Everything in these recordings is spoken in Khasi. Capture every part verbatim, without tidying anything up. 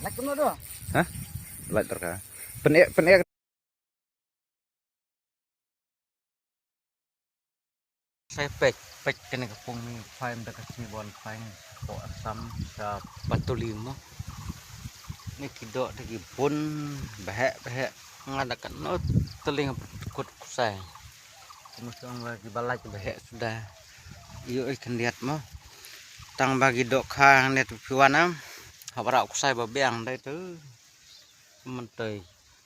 Light kumno do? Ha? Light terka. Pyneh, pyneh. Sai peit, peit kane ka pung ni, phai mynta ka sngi ban phai ko Assam sha Patuli mo. Ni ki doh te ki bun, baheh, baheh. Nga da katno tylli nga pynkut kusai. Kumno shu ong ba ki ba lait baheh suda. Ïoh i khyndiat mo. Tang ba ki dohkha hangne tu phi wan am. Hap rah kusai ba biang dei tu. Mynta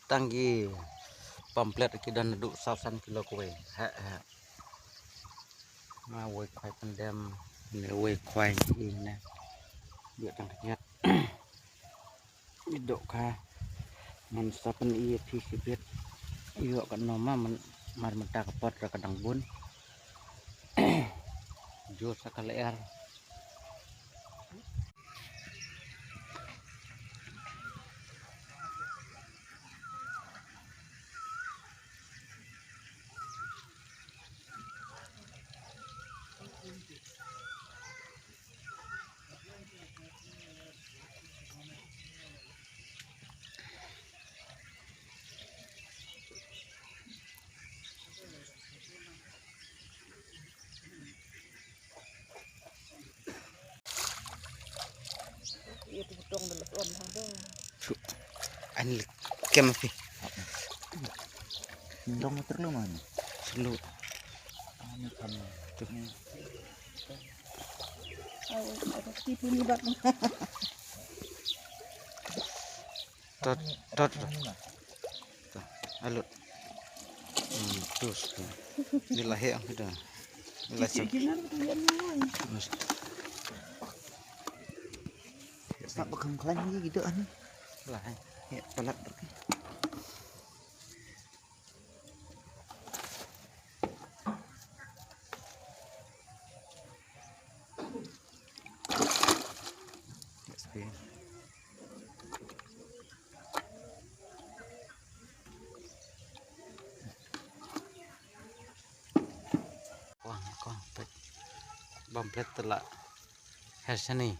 tang ki pamplet ki don haduh saw san kilo kawei. Heh, heh. Nga wei khwai pyndem, ne wei khwai i ne. Ïoh tang khyndiat. I dohkha. Man sa pyn-i ïa phi shibit. Ïoh katno ma man, mar mynta ka por ka dang bun. Jur sa ka lyer. Ani kem api. Dong terlalu mana? Selu. Ani kamu. Tuh. Awas, ada tipu ni bak. Tot, tot, tot. Alut. Hmm, terus. Ni lah heh kita. Ni lah. Sa ba kham khlaiñ hi ki doh ani. Lah. Heh palat. Kwang, kwang, peit. Bam peit tela. Her shane.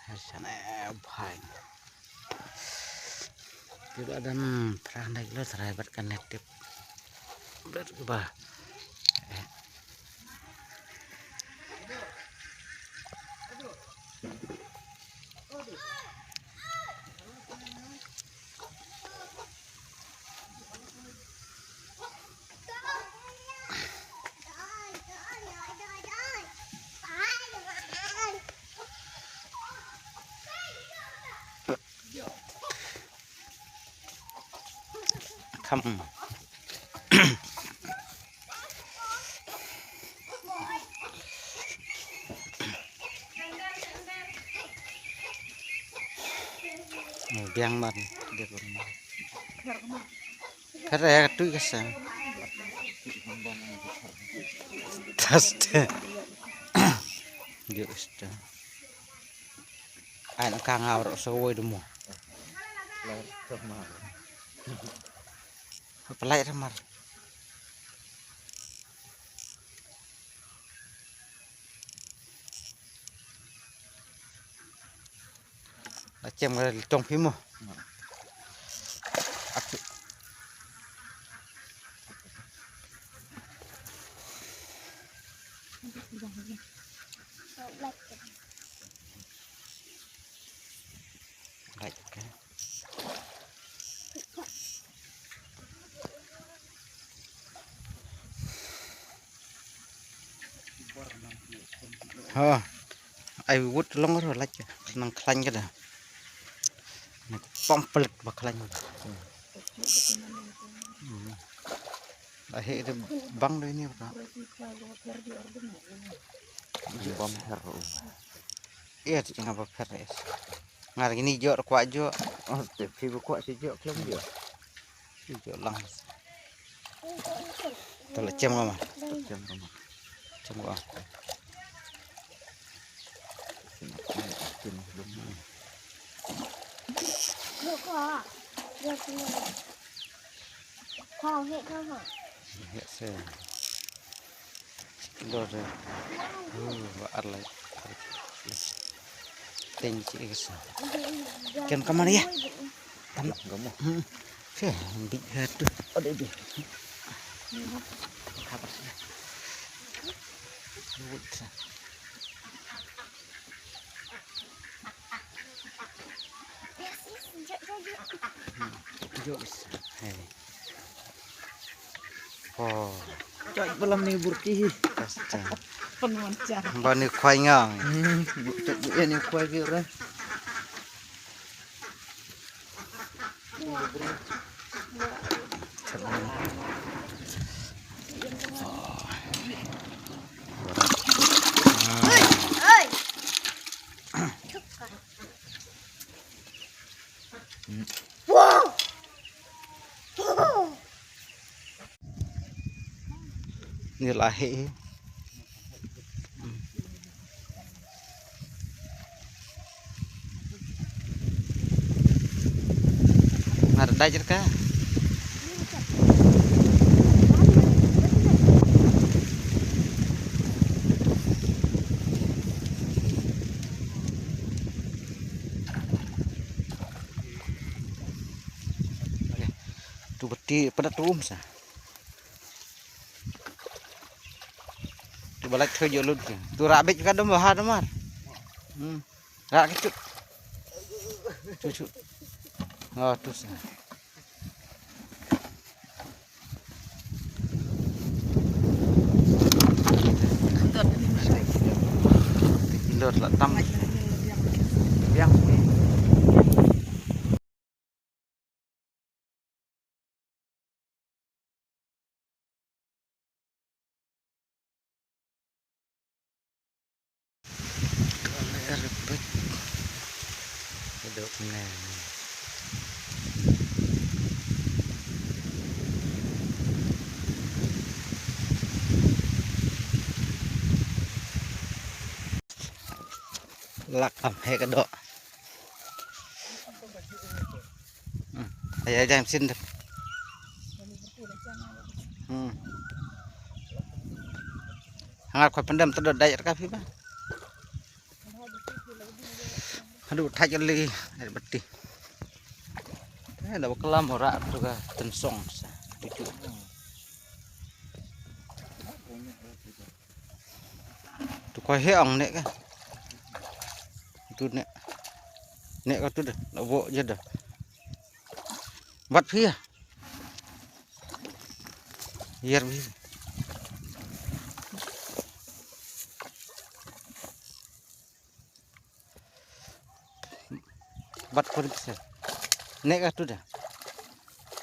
Her shane, bhai. Ki ba dang phra hynda kilo trai bad ka net tip. Bad ki ba. Eh. Kham. Biang ban. Pher ïa ka tui ka sa. Tas te. Dio sta. Ai na ka nga ro sa woi demo. Pelai ramar. La chem ka tong phi mo. Right, okay. Ha. Ai wut long ro lach. Nang khlaiñ ka da. Nang pom pelik ba khlaiñ. Hmm. Ahe de bang de ni ba. Bom her. Iya, tu nga ba pher es. Ngar ini jok, kwah jok. Oh, te phi ba kwah si jok, klem jok. Si jok lang. Te la chem ka ma. Chem ka ma. Chem ka. Kau hek kau ma. Hek se. Dor de. Uh, ba ar lai. Teng ci ka sa. Ken kamar ya. Tam. Gamo. Hmm. Che, bi ha tu. Ade bi. Khabar sa. Wut sa. Hmm. Jok sa. Hey. Oh. Choi balam ni burti hi. Kasta. Pun manchar. Ba ni khwai ngang. Hmm, bu-, choi bu ni khwai ki re. Wow. Ni la heh. Mar dai jerka. Tu beti pada tu um sa. Tu balak tu jo lut. Tu rabit ka dom bahar mar. Hmm. Rak kecut. Cucu. Oh, tu sa. Indot la tam. Biang. Ka leh repek. Ka dok ne. Lak am he ka dok. Hmm. Ai, ai, jam sin dah. Hmm. Hangar koi pendam tedot dai ka phi ba. Aduh, thaj kali, ai beti. Eh, da ba kelam ora tu ka tensong sa. Itu. Tu koi he ong ne ka. Tu ne. Ne ka tu dah. La bo je dah. Bat phi ya. Yer phi. Bat phi pisa. Ne ka tu dah.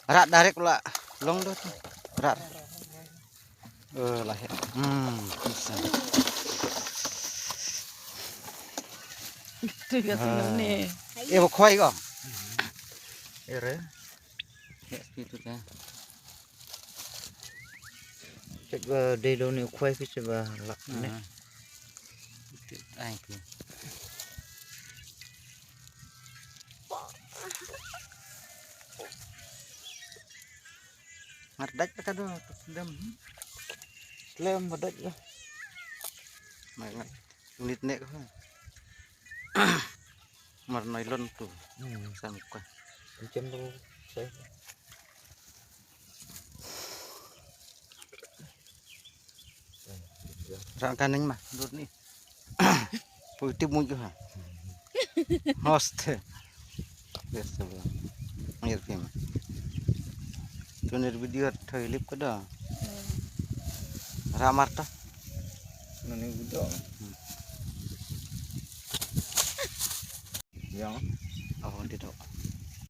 Rat direct la long dah tu. Rat. Eh, la he. Hmm, bisa. Tu ya tu ni. Eh, ba khoi ko. Ere. Ya, itu dah. Cek ba dei lo ni khoi pisa ba lak ni. Hmm. Ai ki. Mar dait ka do, tu sendam. Lem ba dait lah. Mai ngai. Unit nek ha. Mar nylon tu. Hmm. Sang ka. Macam tu saya. Rang kaning mah, dur ni. Putih muncul ha. Host. Biasa bang. Ngir pima. Tunir video thoi lip kada. Ramar ta. Nani video. Hmm. Yang. Oh, nanti tu.